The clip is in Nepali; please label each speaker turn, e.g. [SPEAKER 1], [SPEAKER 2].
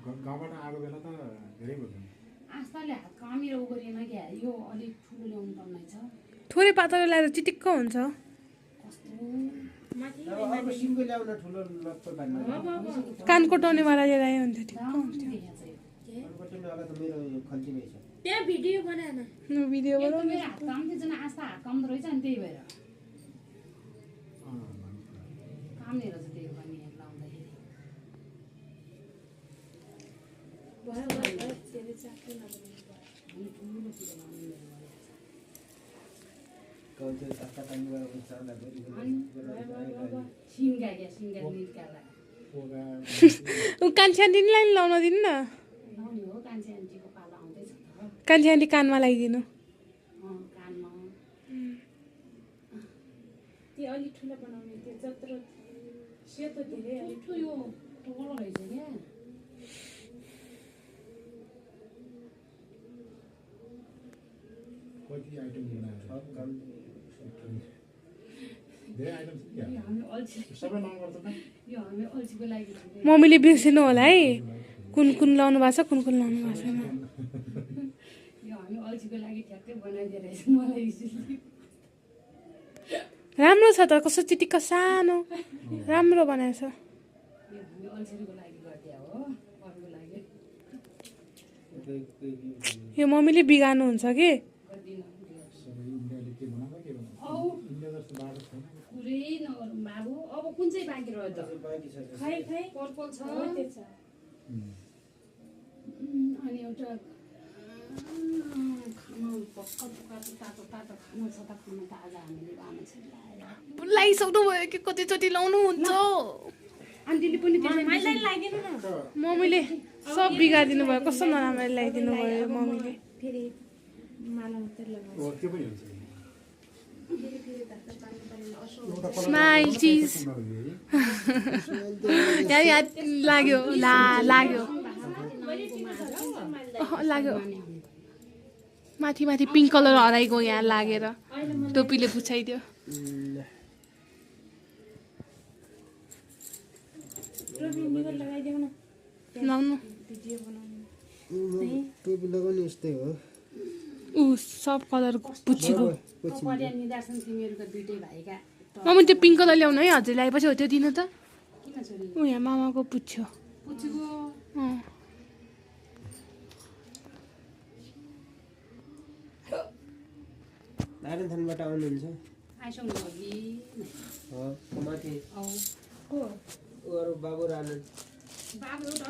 [SPEAKER 1] गाउँबाट आएको बेला त धेरै भयो
[SPEAKER 2] आस्ताले हात कमेर उ गरेन क्या यो अलिक ठुलो ल्याउनु पर्ने छ
[SPEAKER 3] थोरै पातलो लगाएर चिटिक्क हुन्छ
[SPEAKER 2] कस्तो
[SPEAKER 4] माथि अब सिमको ल्याउन ठुलो लत्तो पार्नु
[SPEAKER 3] कानको टोनीवाला लिएर आयो भने त ठिक्क
[SPEAKER 2] दाम
[SPEAKER 3] हुन्थ्यो
[SPEAKER 2] देखेको छ यो
[SPEAKER 4] वाला त मेरो खल्तीमै छ
[SPEAKER 5] त्यहाँ भिडियो बनाएन
[SPEAKER 3] भिडियो
[SPEAKER 2] एक त मेरो हात काम थियो जन आस्ता हात कम रहेछ नि त्यही भएर काम नै रहेछ त्यही पनि लाउँदाखेरि
[SPEAKER 5] भयो त्यसले चाख्नु नबनाउनु
[SPEAKER 2] अनि ठुलो ठुलो लाउनु मेरो
[SPEAKER 4] कौते तक्का टाइम गरेर चढ्दा
[SPEAKER 2] सिङ्गा क्या सिङ्गा निकाल्दा
[SPEAKER 3] ऊ कान्छी आन्टीलाई नि लाउन दिनु न
[SPEAKER 2] लाउने हो कान्छी आन्टीको पालो आउँदैछ त
[SPEAKER 3] कान्छी आन्टी कानमा लगाइदिनु
[SPEAKER 2] कानमा
[SPEAKER 5] त्यो अलिक ठुलो बनाउने त्यो जत्रो सेतो धेरै अलिक
[SPEAKER 2] मिठो यो ठुलो रहेछ क्या
[SPEAKER 1] कति आइटम बनाएको धेरै आइटम छ क्या
[SPEAKER 2] यो हामी अल्छी
[SPEAKER 1] सबै नम्बर त
[SPEAKER 2] यो हामी अल्छीको लागि
[SPEAKER 3] मम्मीले बिर्सिनु होला है कुन कुन लाउनु भएको छ कुन कुन लाउनु भएको छैन
[SPEAKER 2] यो हामी अल्छीको लागि ठ्याक्कै बनाइदिएर रहेछ मलाई यसरी
[SPEAKER 3] राम्रो छ त कस्तो चिटिक्क सानो राम्रो बनाएछ
[SPEAKER 2] यो हामी अल्छीको लागि गरिदिया हो अरूको लागि
[SPEAKER 3] यो मम्मीले बिगार्नुहुन्छ कि
[SPEAKER 2] गर्दिनँ
[SPEAKER 1] सबै इन्डियाले के बनाएको के बनाएको
[SPEAKER 2] औ
[SPEAKER 1] इन्डिया जस्तो बाटो छैन
[SPEAKER 2] पुरै नगरौँ बाबु अब कुन चाहिँ बाँकी रह्यो त
[SPEAKER 4] बाँकी छ
[SPEAKER 5] खै खै
[SPEAKER 2] पर्पल छ
[SPEAKER 5] हो त्यो छ
[SPEAKER 2] अनि एउटा खानु पक्का पक्का तातो तातो खानु छ त खानु त आज हामीले आमा छोरी ल्याएर
[SPEAKER 3] लगाइसक्नु भयो कि कतिचोटि लाउनु हुन्छ
[SPEAKER 2] आन्टीले पनि त्यसै
[SPEAKER 5] मलाई लगाइदिनु न
[SPEAKER 3] मम्मीले सब बिगारिदिनु भयो कस्तो नराम्रो लगाइदिनु भयो मम्मीले
[SPEAKER 5] फेरि माला मात्रै लगाउँछ
[SPEAKER 1] ओ त्यो पनि हुन्छ
[SPEAKER 5] फेरि फेरि धक्का पार्नु परेन असो
[SPEAKER 1] एउटा कलर
[SPEAKER 3] स्माइल चिज यहाँ यहाँ लाग्यो लाग्यो लाग्यो माथि माथि पिङ्क कलर हराइगयो यहाँ लागेर टोपीले पुछाइदियो
[SPEAKER 5] टोपी निको लगाइदेऊ न
[SPEAKER 3] लाउनु
[SPEAKER 5] भिडियो बनाउनु
[SPEAKER 4] टोपी लगाउने यस्तै हो
[SPEAKER 3] ऊ सब कलर पुछेको
[SPEAKER 2] कपडिया निदर्शन तिमीहरूको दुइटै भाइका
[SPEAKER 3] मम्मी त्यो पिङ्क कलर ल्याउनु है हजुर ल्याएपछि हो त्यो दिनु त
[SPEAKER 2] किन छोरी
[SPEAKER 3] ऊ यहाँ मामाको पुच्छ्यो
[SPEAKER 2] पुछेको
[SPEAKER 4] नारायणथानबाट आउनुहुन्छ
[SPEAKER 2] आइसक्नु अघि
[SPEAKER 4] माथि
[SPEAKER 2] औ
[SPEAKER 5] को
[SPEAKER 4] अरू बाबु र आनन्द
[SPEAKER 2] बाबु एउटा